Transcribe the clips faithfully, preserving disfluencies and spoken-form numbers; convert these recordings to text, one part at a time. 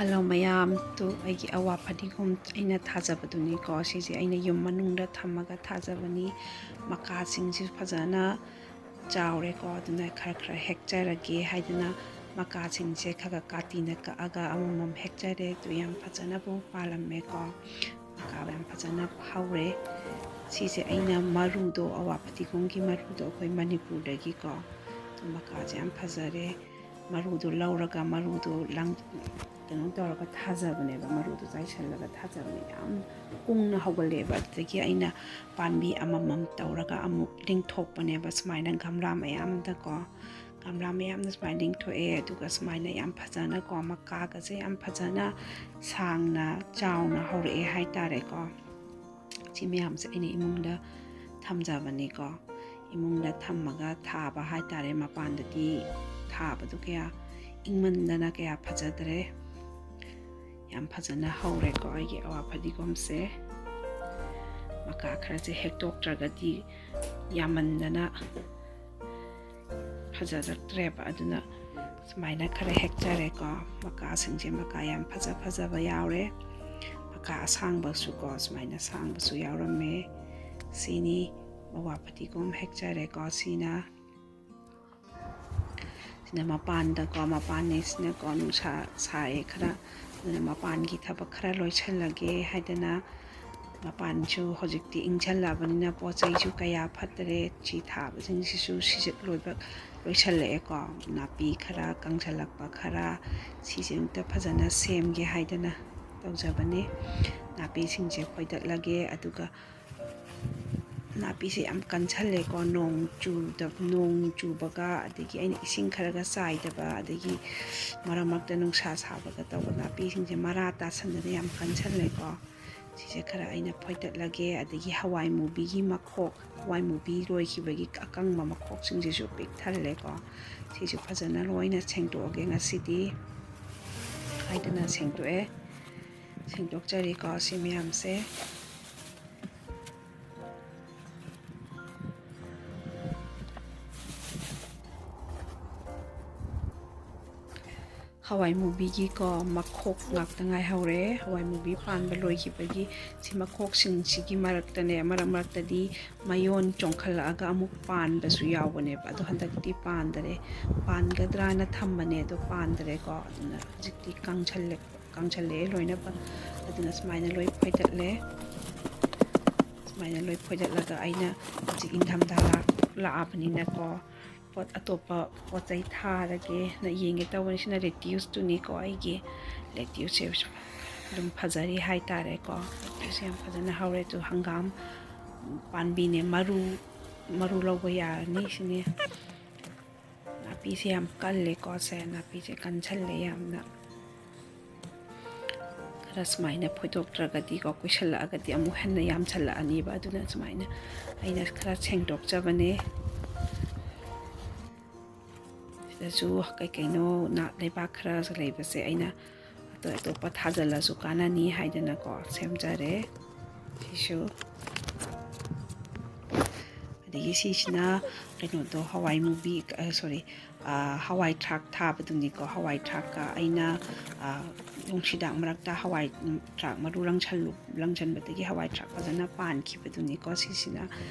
Hello ꯃꯌꯥꯝ, two ꯑꯩꯒꯤ ꯑꯋꯥ ꯐꯗꯤꯒꯣꯝ ꯑꯩꯅ ꯊꯥꯖꯕꯗꯨꯅꯤꯀꯣ꯫ ꯁꯤꯁꯦ ꯑꯩꯅ ꯌꯨꯝ ꯃꯅꯨꯡꯗ ꯊꯝꯃꯒ ꯊꯥꯖꯕꯅꯤ꯫ ꯃꯀꯥꯁꯤꯡꯁꯤ ꯐꯖꯅ ꯆꯥꯎꯔꯦꯀꯣ, ꯑꯗꯨꯅ ꯈꯔ ꯈꯔ ꯍꯦꯛꯆꯔꯒꯦ ꯍꯥꯏꯗꯅ ꯃꯀꯥꯁꯤꯡꯁꯦ ꯈꯔ ꯈꯔ ꯀꯥꯇꯤꯅ ꯀꯛꯑꯒ ꯑꯃꯃꯝ ꯍꯦꯛꯆꯔꯦ꯫ ꯑꯗꯨ ꯌꯥꯝ ꯐꯖꯅꯕꯨ ꯄꯥꯜꯂꯝꯃꯦꯀꯣ, ꯃꯀꯥ ꯌꯥꯝ ꯐꯖꯅ ꯍꯧꯔꯦ꯫ ꯁꯤꯁꯦ ꯑꯩꯅ ꯃꯔꯨꯗꯣ, ꯑꯋꯥ ꯐꯗꯤꯒꯣꯝꯒꯤ ꯃꯔꯨꯗꯣ ꯑꯩꯈꯣꯏ ꯃꯅꯤꯄꯨꯔꯗꯒꯤꯀꯣ, ꯑꯗꯨ ꯃꯀꯥꯁꯦ ꯌꯥꯝ ꯐꯖꯔꯦ꯫ ꯃꯔꯨꯗꯣ ꯂꯧꯔꯒ ꯃꯔꯨꯗꯣ ꯂꯪ-, ꯀꯩꯅꯣ ꯇꯧꯔꯒ ꯊꯥꯖꯕꯅꯦꯕ, ꯃꯔꯨꯗꯣ ꯆꯥꯏꯁꯜꯂꯒ ꯊꯥꯖꯕꯅꯦ꯫ ꯌꯥꯝ ꯀꯨꯡꯅ ꯍꯧꯒꯠꯂꯛꯑꯦꯕ꯫ ꯑꯗꯨꯗꯒꯤ ꯑꯩꯅ ꯄꯥꯝꯕꯤ ꯑꯃꯃꯝ ꯇꯧꯔꯒ ꯑꯃꯨꯛ ꯂꯤꯡꯊꯣꯛꯄꯅꯦꯕ, ꯁꯨꯃꯥꯏꯅ ꯒꯝꯂꯥ ꯃꯌꯥꯝꯗꯀꯣ꯫ ꯒꯝꯂꯥ ꯃꯌꯥꯝꯗ ꯁꯨꯃꯥꯏꯅ ꯂꯤꯡꯊꯣꯛꯑꯦ꯫ ꯑꯗꯨꯒ ꯁꯨꯃꯥꯏꯅ ꯌꯥꯝ ꯐꯖꯅꯀꯣ, ꯃꯀꯥꯒꯁꯦ ꯌꯥꯝ ꯐꯖꯅ ꯁꯥꯡꯅ ꯆꯥꯎꯅ ꯍꯧꯔꯛꯑꯦ ꯍꯥꯏꯇꯥꯔꯦꯀꯣ꯫ ꯁꯤ ꯃꯌꯥꯝꯁꯦ ꯑꯩꯅ ꯏꯃꯨꯡꯗ ꯊꯝꯖꯕꯅꯤꯀꯣ꯫ ꯏꯃꯨꯡꯗ ꯊꯝꯃꯒ ꯊꯥꯕ ꯍꯥꯏꯇꯥꯔꯦ꯫ ꯃꯄꯥꯟꯗꯗꯤ ꯊꯥꯕꯗꯨ ꯀꯌꯥ ꯏꯪꯃꯟꯗꯅ ꯀꯌꯥ ꯐꯖꯗ꯭ꯔꯦ꯫ ꯌꯥꯝ ꯐꯖꯅ ꯍꯧꯔꯦꯀꯣ ꯑꯩꯒꯤ ꯑꯋꯥ ꯐꯗꯤꯒꯣꯝꯁꯦ꯫ ꯃꯀꯥ ꯈꯔꯁꯦ ꯍꯦꯛꯇꯣꯛꯇ꯭ꯔꯒꯗꯤ ꯌꯥꯝꯃꯟꯗꯅ ꯐꯖꯔꯛꯇ꯭ꯔꯦꯕ꯫ ꯑꯗꯨꯅ ꯁꯨꯃꯥꯏꯅ ꯈꯔ ꯍꯦꯛꯆꯔꯦꯀꯣ꯫ ꯃꯀꯥꯁꯤꯡꯁꯦ ꯃꯀꯥ ꯌꯥꯝ ꯐꯖ ꯐꯖꯕ ꯌꯥꯎꯔꯦ꯫ ꯃꯀꯥ ꯑꯁꯥꯡꯕꯁꯨꯀꯣ, ꯁꯨꯃꯥꯏꯅ ꯁꯥꯡꯕꯁꯨ ꯌꯥꯎꯔꯝꯃꯦ꯫ ꯁꯤꯅꯤ ꯑꯋꯥ ꯐꯗꯤꯒꯣꯝ ꯍꯦꯛꯆꯔꯦꯀꯣ꯫ ꯁꯤꯅ, ꯁꯤꯅ ꯃꯄꯥꯟꯗꯀꯣ, ꯃꯄꯥꯟꯅꯤꯁꯤꯅꯀꯣ ꯅꯨꯡꯁꯥ ꯁꯥꯏꯌꯦ ꯈꯔ, ꯑꯗꯨꯅ ꯃꯄꯥꯟꯒꯤ ꯊꯕꯛ ꯈꯔ ꯂꯣꯏꯁꯜꯂꯒꯦ ꯍꯥꯏꯗꯅ꯫ ꯃꯄꯥꯟꯁꯨ ꯍꯧꯖꯤꯛꯇꯤ ꯏꯪꯁꯜꯂꯛꯑꯕꯅꯤꯅ ꯄꯣꯠ ꯆꯩꯁꯨ ꯀꯌꯥ ꯐꯠꯇ꯭ꯔꯦ꯫ ꯁꯤ ꯊꯥꯕꯁꯤꯡꯁꯤꯁꯨ ꯁꯤꯖꯤꯠ ꯂꯣꯏꯕ ꯂꯣꯏꯁꯜꯂꯛꯑꯦꯀꯣ꯫ ꯅꯥꯄꯤ ꯈꯔ ꯀꯪꯁꯜꯂꯛꯄ ꯈꯔ, ꯁꯤꯁꯦ ꯑꯝꯇ ꯐꯖꯅ ꯁꯦꯝꯒꯦ ꯍꯥꯏꯗꯅ ꯇꯧꯖꯕꯅꯦ꯫ ꯅꯥꯄꯤꯁꯤꯡꯁꯦ ꯐꯣꯏꯗꯠꯂꯒꯦ꯫ ꯑꯗꯨꯒ ꯅꯥꯄꯤꯁꯦ ꯌꯥꯝ ꯀꯟꯁꯜꯂꯦꯀꯣ, ꯅꯣꯡ ꯆꯨꯗ-, ꯅꯣꯡ ꯆꯨꯕꯒ, ꯑꯗꯒꯤ ꯑꯩꯅ ꯏꯁꯤꯡ ꯈꯔꯒ ꯆꯥꯏꯗꯕ, ꯑꯗꯒꯤ ꯃꯔꯛ ꯃꯔꯛꯇ ꯅꯨꯡꯁꯥ ꯁꯥꯕꯒ ꯇꯧꯕ ꯅꯥꯄꯤꯁꯤꯡꯁꯦ ꯃꯔꯥ ꯇꯥꯁꯟꯗꯅ ꯌꯥꯝ ꯀꯟꯁꯜꯂꯦꯀꯣ꯫ ꯁꯤꯁꯦ ꯈꯔ ꯑꯩꯅ ꯐꯣꯏꯗꯠꯂꯒꯦ꯫ ꯑꯗꯒꯤ ꯍꯋꯥꯏ ꯃꯨꯕꯤꯒꯤ ꯃꯈꯣꯛ, ꯍꯋꯥꯏ ꯃꯨꯕꯤ ꯂꯣꯏꯈꯤꯕꯒꯤ ꯑꯀꯪꯕ ꯃꯈꯣꯛꯁꯤꯡꯁꯤꯁꯨ ꯄꯤꯛ ꯊꯜꯂꯦꯀꯣ꯫ ꯁꯤꯁꯨ ꯐꯖꯅ ꯂꯣꯏꯅ ꯁꯦꯡꯗꯣꯛꯑꯒꯦ ꯉꯁꯤꯗꯤ ꯍꯥꯏꯗꯅ ꯁꯦꯡꯗꯣꯛꯑꯦ꯫ ꯁꯦꯡꯗꯣꯛꯆꯔꯤꯀꯣ ꯁꯤ ꯃꯌꯥꯝꯁꯦ꯫ ꯍꯋꯥꯏ ꯃꯨꯕꯤꯒꯤꯀꯣ ꯃꯈꯣꯛ ꯉꯥꯛꯇ ꯉꯥꯏꯍꯧꯔꯦ꯫ ꯍꯋꯥꯏ ꯃꯨꯕꯤ ꯄꯥꯟꯕ ꯂꯣꯏꯈꯤꯕꯒꯤ ꯁꯤ ꯃꯈꯣꯛꯁꯤꯡꯁꯤꯒꯤ ꯃꯔꯛꯇꯅꯦ, ꯃꯔꯛ ꯃꯔꯛꯇꯗꯤ ꯃꯌꯣꯟ ꯆꯣꯡꯈꯠꯂꯛꯑꯒ ꯑꯃꯨꯛ ꯄꯥꯟꯕꯁꯨ ꯌꯥꯎꯕꯅꯦꯕ꯫ ꯑꯗꯣ ꯍꯟꯗꯛꯇꯤ ꯄꯥꯟꯗꯔꯦ꯫ ꯄꯥꯟꯒꯗ꯭ꯔꯥꯅ ꯊꯝꯕꯅꯦ, ꯑꯗꯣ ꯄꯥꯟꯗꯔꯦꯀꯣ꯫ ꯑꯗꯨꯅ ꯍꯧꯖꯤꯛꯇꯤ ꯀꯪꯁꯜꯂꯦ, ꯀꯪꯁꯜꯂꯛꯑꯦ ꯂꯣꯏꯅ꯫ ꯑꯗꯨꯅ ꯁꯨꯃꯥꯏꯅ ꯂꯣꯏ ꯐꯣꯏꯗꯠꯂꯦ꯫ ꯁꯨꯃꯥꯏꯅ ꯂꯣꯏ ꯐꯣꯏꯗꯠꯂꯒ ꯑꯩꯅ ꯍꯧꯖꯤꯛ ꯏꯪꯊꯝꯊꯥ ꯂꯥꯛ-, ꯂꯥꯛꯑꯕꯅꯤꯅꯀꯣ, ꯄꯣꯠ ꯑꯇꯣꯞꯄ ꯄꯣꯠ ꯆꯩ ꯊꯥꯔꯒꯦꯅ ꯌꯦꯡꯒꯦ ꯇꯧꯕꯅꯤ꯫ ꯁꯤꯅ ꯂꯦꯇ꯭ꯌꯨꯁꯇꯨꯅꯤꯀꯣ꯫ ꯑꯩꯒꯤ ꯂꯦꯇ꯭ꯌꯨꯁꯁꯦ ꯑꯗꯨꯝ ꯐꯖꯔꯤ ꯍꯥꯏꯇꯥꯔꯦꯀꯣ꯫ ꯂꯦꯇ꯭ꯌꯨꯁꯁꯦ ꯌꯥꯝ ꯐꯖꯅ ꯍꯧꯔꯦ꯫ ꯑꯗꯨ ꯍꯪꯒꯥꯝ ꯄꯥꯝꯕꯤꯅꯦ, ꯃꯔꯨ, ꯃꯔꯨ ꯂꯧꯕ ꯌꯥꯔꯅꯤ꯫ ꯁꯤꯅꯦ, ꯅꯥꯄꯤꯁꯦ ꯌꯥꯝ ꯀꯜꯂꯦꯀꯣ꯫ ꯁꯦ, ꯅꯥꯄꯤꯁꯦ ꯀꯟꯁꯜꯂꯦ ꯌꯥꯝꯅ꯫ ꯈꯔ ꯁꯨꯃꯥꯏꯅ ꯐꯣꯏꯗꯣꯛꯇ꯭ꯔꯒꯗꯤꯀꯣ, ꯀꯨꯏꯁꯜꯂꯛꯑꯒꯗꯤ ꯑꯃꯨꯛ ꯍꯦꯟꯅ ꯌꯥꯝꯁꯜꯂꯛꯑꯅꯤꯕ꯫ ꯑꯗꯨꯅ ꯁꯨꯃꯥꯏꯅ ꯑꯩꯅ ꯈꯔ ꯁꯦꯡꯗꯣꯛꯆꯕꯅꯦ꯫ ꯁꯤꯗꯁꯨ ꯀꯩ ꯀꯩꯅꯣ ꯅꯥ-, ꯂꯩꯕꯥꯛ ꯈꯔꯁꯨ ꯂꯩꯕꯁꯦ ꯑꯩꯅ ꯑꯇꯣꯞ ꯑꯇꯣꯞꯄ ꯊꯥꯖꯤꯜꯂꯁꯨ ꯀꯥꯟꯅꯅꯤ ꯍꯥꯏꯗꯅꯀꯣ ꯁꯦꯝꯖꯔꯦ꯫ ꯁꯤꯁꯨ꯫ ꯑꯗꯒꯤ ꯁꯤꯁꯤꯅ ꯀꯩꯅꯣꯗꯣ, ꯍꯋꯥꯏ ꯃꯨꯕꯤ, ꯑ, sorry, ꯑ, ꯍꯋꯥꯏ ꯊ꯭ꯔꯥꯛ ꯊꯥꯕꯗꯨꯅꯤꯀꯣ꯫ ꯍꯋꯥꯏ ꯊ꯭ꯔꯥꯛꯀ ꯑꯩꯅ, ꯑ, ꯅꯨꯡꯁꯤꯗꯥꯛ ꯃꯔꯛꯇ ꯍꯋꯥꯏ, ꯎꯝ, ꯊ꯭ꯔꯥꯛ ꯃꯔꯨ ꯂꯪꯁꯜꯂꯨ-, ꯂꯪꯁꯟꯕꯗꯒꯤ ꯍꯋꯥꯏ ꯊ꯭ꯔꯥꯛ ꯐꯖꯅ ꯄꯥꯟꯈꯤꯕꯗꯨꯅꯤꯀꯣ ꯁꯤꯁꯤꯅ꯫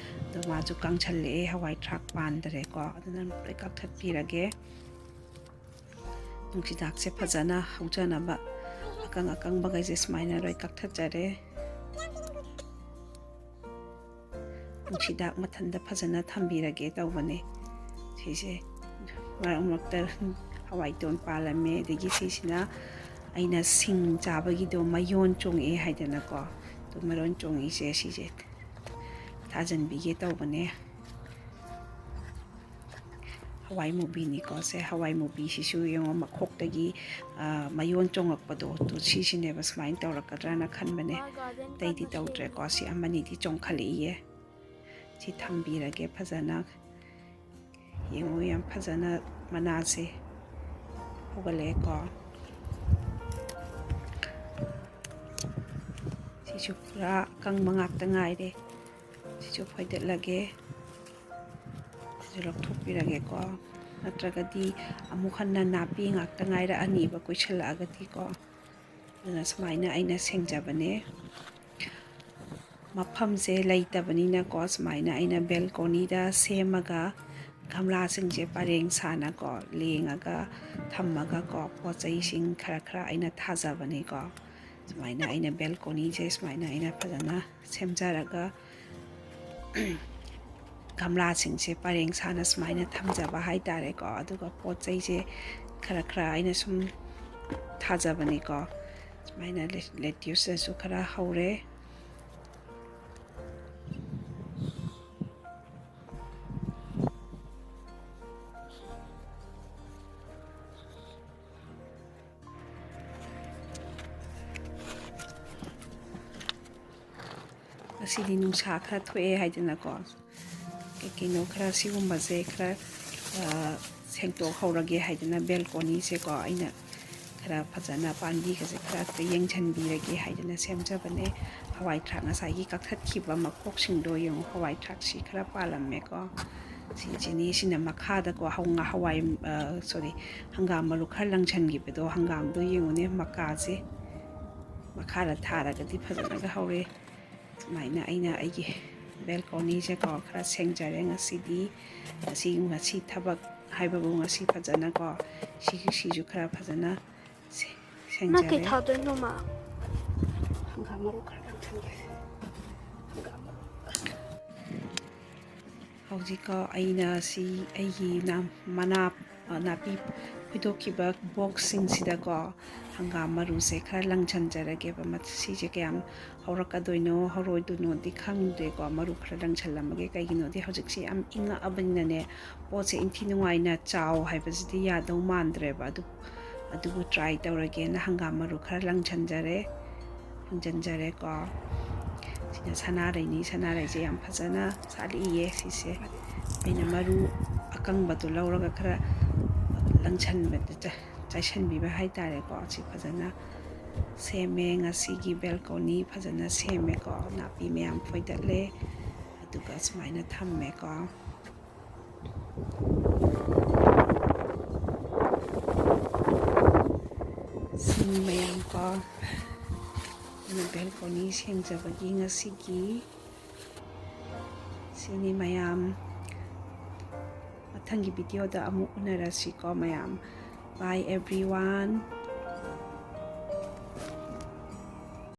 ꯑꯗꯣ ꯃꯥꯁꯨ ꯀꯪꯁꯜꯂꯛꯑꯦ, ꯍꯋꯥꯏ ꯊ꯭ꯔꯥꯛ ꯄꯥꯟꯗ꯭ꯔꯦꯀꯣ꯫ ꯑꯗꯨꯅ ꯂꯣꯏ ꯀꯛꯊꯠꯄꯤꯔꯒꯦ꯫ ꯅꯨꯡꯁꯤꯗꯥꯛꯁꯦ ꯐꯖꯅ ꯍꯧꯖꯅꯕ ꯑꯀꯪ ꯑꯀꯪꯕꯈꯩꯁꯦ ꯁꯨꯃꯥꯏꯅ ꯂꯣꯏ ꯀꯛꯊꯠꯆꯔꯦ꯫ ꯅꯨꯡꯁꯤꯗꯥꯛ ꯃꯊꯟꯇ ꯐꯖꯅ ꯊꯝꯕꯤꯔꯒꯦ ꯇꯧꯕꯅꯦ꯫ ꯁꯤꯁꯦ ꯃꯔꯛ ꯃꯔꯛꯇ ꯍꯋꯥꯏꯇꯣꯟ ꯄꯥꯜꯂꯝꯃꯦ꯫ ꯑꯗꯒꯤ ꯁꯤꯁꯤꯅ ꯑꯩꯅ ꯁꯤꯡ ꯆꯥꯕꯒꯤꯗꯣ ꯃꯌꯣꯟ ꯆꯣꯡꯉꯛꯑꯦ ꯍꯥꯏꯗꯅꯀꯣ, ꯑꯗꯨ ꯃꯌꯣꯟ ꯆꯣꯡꯉꯛꯏꯁꯦ ꯁꯤꯁꯦ ꯊꯥꯖꯤꯟꯕꯤꯒꯦ ꯇꯧꯕꯅꯦ꯫ ꯍꯋꯥꯏ ꯃꯨꯕꯤꯅꯤꯀꯣ꯫ ꯁꯦ, ꯍꯋꯥꯏ ꯃꯨꯕꯤꯁꯤꯁꯨ ꯌꯦꯡꯉꯣ, ꯃꯈꯣꯛꯇꯒꯤ, ꯑ, ꯃꯌꯣꯟ ꯆꯣꯡꯉꯛꯄꯗꯣ, ꯑꯗꯨ ꯁꯤꯁꯤꯅꯦꯕ꯫ ꯁꯨꯃꯥꯏꯅ ꯇꯧꯔꯛꯀꯗ꯭ꯔꯅ ꯈꯟꯕꯅꯦ꯫ ꯑꯇꯩꯗꯤ ꯇꯧꯗ꯭ꯔꯦꯀꯣ꯫ ꯁꯤ ꯑꯃꯅꯤꯗꯤ ꯆꯣꯡꯈꯠꯂꯛꯏꯌꯦ꯫ ꯁꯤ ꯊꯝꯕꯤꯔꯒꯦ ꯐꯖꯅ꯫ ꯌꯦꯡꯉꯣ, ꯌꯥꯝ ꯐꯖꯅ ꯃꯅꯥꯁꯦ ꯍꯧꯒꯠꯂꯛꯑꯦꯀꯣ꯫ ꯁꯤꯁꯨ ꯄꯨꯔꯥ ꯑꯀꯪꯕ ꯉꯥꯛꯇ ꯉꯥꯏꯔꯦ꯫ ꯁꯤꯁꯨ ꯐꯣꯏꯗꯠꯂꯒꯦ꯫ ꯁꯤꯁꯨ ꯂꯧꯊꯣꯛꯄꯤꯔꯒꯦꯀꯣ꯫ ꯅꯠꯇ꯭ꯔꯒꯗꯤ ꯑꯃꯨꯛ ꯍꯟꯅ ꯅꯥꯄꯤ ꯉꯥꯛꯇ ꯉꯥꯏꯔꯛꯑꯅꯤꯕ ꯀꯨꯏꯁꯜꯂꯛꯑꯒꯗꯤꯀꯣ꯫ ꯑꯗꯨꯅ ꯁꯨꯃꯥꯏꯅ ꯑꯩꯅ ꯁꯦꯡꯖꯕꯅꯦ꯫ ꯃꯐꯝꯁꯦ ꯂꯩꯇꯕꯅꯤꯅꯀꯣ, ꯁꯨꯃꯥꯏꯅ ꯑꯩꯅ ꯕꯦꯜꯀꯣꯅꯤꯗ ꯁꯦꯝꯃꯒ ꯒꯝꯂꯥꯁꯤꯡꯁꯦ ꯄꯔꯦꯡ ꯁꯥꯅꯀꯣ ꯂꯦꯡꯉꯒ ꯊꯝꯃꯒꯀꯣ ꯄꯣꯠ ꯆꯩꯁꯤꯡ ꯈꯔ ꯈꯔ ꯑꯩꯅ ꯊꯥꯖꯕꯅꯤꯀꯣ꯫ ꯁꯨꯃꯥꯏꯅ ꯑꯩꯅ ꯕꯦꯜꯀꯣꯅꯤꯁꯦ ꯁꯨꯃꯥꯏꯅ ꯑꯩꯅ ꯐꯖꯅ ꯁꯦꯝꯖꯔꯒ ꯒꯝꯂꯥꯁꯤꯡꯁꯦ ꯄꯔꯦꯡ ꯁꯥꯅ ꯁꯨꯃꯥꯏꯅ ꯊꯝꯖꯕ ꯍꯥꯏꯇꯥꯔꯦꯀꯣ꯫ ꯑꯗꯨꯒ ꯄꯣꯠ ꯆꯩꯁꯦ ꯈꯔ ꯈꯔ ꯑꯩꯅ ꯁꯨꯝ ꯊꯥꯖꯕꯅꯤꯀꯣ꯫ ꯁꯨꯃꯥꯏꯅ ꯂꯦ-, ꯂꯦꯇ꯭ꯌꯨꯁꯇꯁꯨ ꯈꯔ ꯍꯧꯔꯦ꯫ ꯉꯁꯤꯗꯤ ꯅꯨꯡꯁꯥ ꯈꯔ ꯊꯣꯛꯑꯦ ꯍꯥꯏꯗꯅꯀꯣ, ꯀꯩ ꯀꯩꯅꯣ ꯈꯔ ꯁꯤꯒꯨꯝꯕꯁꯦ ꯈꯔ, ꯑ, ꯁꯦꯡꯇꯣꯛꯍꯧꯔꯒꯦ ꯍꯥꯏꯗꯅ ꯕꯦꯜꯀꯣꯅꯤꯁꯦꯀꯣ ꯑꯩꯅ ꯈꯔ ꯐꯖꯅ ꯄꯥꯝꯕꯤꯒꯁꯦ ꯈꯔ ꯌꯦꯡꯁꯤꯟꯕꯤꯔꯒꯦ ꯍꯥꯏꯗꯅ ꯁꯦꯝꯖꯕꯅꯦ꯫ ꯍꯋꯥꯏ ꯊ꯭ꯔꯥꯛ ꯉꯁꯥꯏꯒꯤ ꯀꯛꯊꯠꯈꯤꯕ ꯃꯈꯣꯛꯁꯤꯡꯗꯣ ꯌꯦꯡꯉꯨ, ꯍꯋꯥꯏ ꯊ꯭ꯔꯥꯛꯁꯤ ꯈꯔ ꯄꯥꯜꯂꯝꯃꯦꯀꯣ꯫ ꯁꯤꯁꯤꯅꯤ, ꯁꯤꯅ ꯃꯈꯥꯗꯀꯣ ꯍꯧ-, ꯉꯥ-, ꯍꯋꯥꯏ, ꯑ, sorry, ꯍꯪꯒꯥꯝ ꯃꯔꯨ ꯈꯔ ꯂꯪꯁꯤꯟꯈꯤꯕꯗꯣ, ꯍꯪꯒꯥꯝꯗꯣ ꯌꯦꯡꯉꯨꯅꯦ, ꯃꯀꯥꯁꯦ ꯃꯈꯥꯗ ꯊꯥꯔꯒꯗꯤ ꯐꯖꯅꯒ ꯍꯧꯔꯦ꯫ ꯁꯨꯃꯥꯏꯅ ꯑꯩꯅ ꯑꯩꯒꯤ ꯕꯦꯜꯀꯣꯅꯤꯁꯦꯀꯣ ꯈꯔ ꯁꯦꯡꯖꯔꯦ ꯉꯁꯤꯗꯤ꯫ ꯉꯁꯤ, ꯉꯁꯤ ꯊꯕꯛ ꯍꯥꯏꯕꯕꯨ ꯉꯁꯤ ꯐꯖꯅꯀꯣ ꯁꯤꯒꯤ, ꯁꯤꯁꯨ ꯈꯔ ꯐꯖꯅ ꯁꯦ-, ꯅꯪ ꯀꯩ ꯁꯦꯡꯖꯔꯦ꯫ ꯊꯥꯗꯣꯏꯅꯣ, ꯃꯥ? ꯍꯪꯒꯥꯝ ꯃꯔꯨ ꯈꯔ ꯂꯪꯁꯟꯒꯦ꯫ ꯍꯪꯒꯥꯝ ꯃꯔꯨ꯫ ꯍꯧꯖꯤꯛꯀꯣ ꯑꯩꯅ ꯁꯤ ꯑꯩꯒꯤ ꯅꯥ-, ꯃꯅꯥ, ꯑ, ꯅꯥꯄꯤ ꯐꯣꯏꯗꯣꯛꯈꯤꯕ ꯕꯣꯛꯁꯁꯤꯡꯁꯤꯗꯀꯣ ꯍꯪꯒꯥꯝ ꯃꯔꯨꯁꯦ ꯈꯔ ꯂꯪꯁꯟꯖꯔꯒꯦꯕ꯫ ꯃꯁꯤꯁꯦ ꯀꯌꯥꯝ ꯍꯧꯔꯛꯀꯗꯣꯏꯅꯣ ꯍꯧꯔꯣꯏꯗꯣꯏꯅꯣꯗꯤ ꯈꯪꯗ꯭ꯔꯦꯀꯣ꯫ ꯃꯔꯨ ꯈꯔ ꯂꯪꯁꯜꯂꯝꯃꯒꯦ꯫ ꯀꯩꯒꯤꯅꯣꯗꯤ ꯍꯧꯖꯤꯛꯁꯦ ꯌꯥꯝ ꯏꯪꯉꯛꯑꯕꯅꯤꯅꯅꯦ, ꯄꯣꯠꯁꯦ ꯏꯟꯊꯤ ꯅꯨꯡꯉꯥꯏꯅ ꯆꯥꯎ ꯍꯥꯏꯕꯁꯤꯗꯤ ꯌꯥꯗꯧ ꯃꯥꯟꯗ꯭ꯔꯦꯕ꯫ ꯑꯗꯨ, ꯑꯗꯨꯕꯨ try ꯇꯧꯔꯒꯦꯅ ꯍꯪꯒꯥꯝ ꯃꯔꯨ ꯈꯔ ꯂꯪꯁꯟꯖꯔꯦ, ꯍꯨꯟꯖꯟꯖꯔꯦꯀꯣ꯫ ꯁꯤꯅ ꯁꯅꯥꯔꯩꯅꯤ꯫ ꯁꯅꯥꯔꯩꯁꯦ ꯌꯥꯝ ꯐꯖꯅ ꯁꯥꯠꯂꯛꯏꯌꯦ꯫ ꯁꯤꯁꯦ ꯑꯩꯅ ꯃꯔꯨ ꯑꯀꯪꯕꯗꯣ ꯂꯧꯔꯒ ꯈꯔ ꯂꯪꯁꯟꯕꯗ ꯆ-, ꯆꯥꯏꯁꯟꯕꯤꯕ ꯍꯥꯏꯇꯥꯔꯦꯀꯣ꯫ ꯁꯤ ꯐꯖꯅ ꯁꯦꯝꯃꯦ꯫ ꯉꯁꯤꯒꯤ ꯕꯦꯜꯀꯣꯅꯤ ꯐꯖꯅ ꯁꯦꯝꯃꯦꯀꯣ꯫ ꯅꯥꯄꯤ ꯃꯌꯥꯝ ꯐꯣꯏꯗꯠꯂꯦ꯫ ꯑꯗꯨꯒ ꯁꯨꯃꯥꯏꯅ ꯊꯝꯃꯦꯀꯣ꯫ ꯃꯌꯥꯝ ꯀꯣ, ꯑꯩꯅ balcony ꯁꯦꯡꯖꯕꯒꯤ ꯉꯁꯤꯒꯤ ꯁꯤꯅꯤ ꯃꯌꯥꯝ꯫ ꯃꯊꯪꯒꯤ video ꯗ ꯑꯃꯨꯛ ꯎꯅꯔꯁꯤꯀꯣ ꯃꯌꯥꯝ꯫ Bye everyone.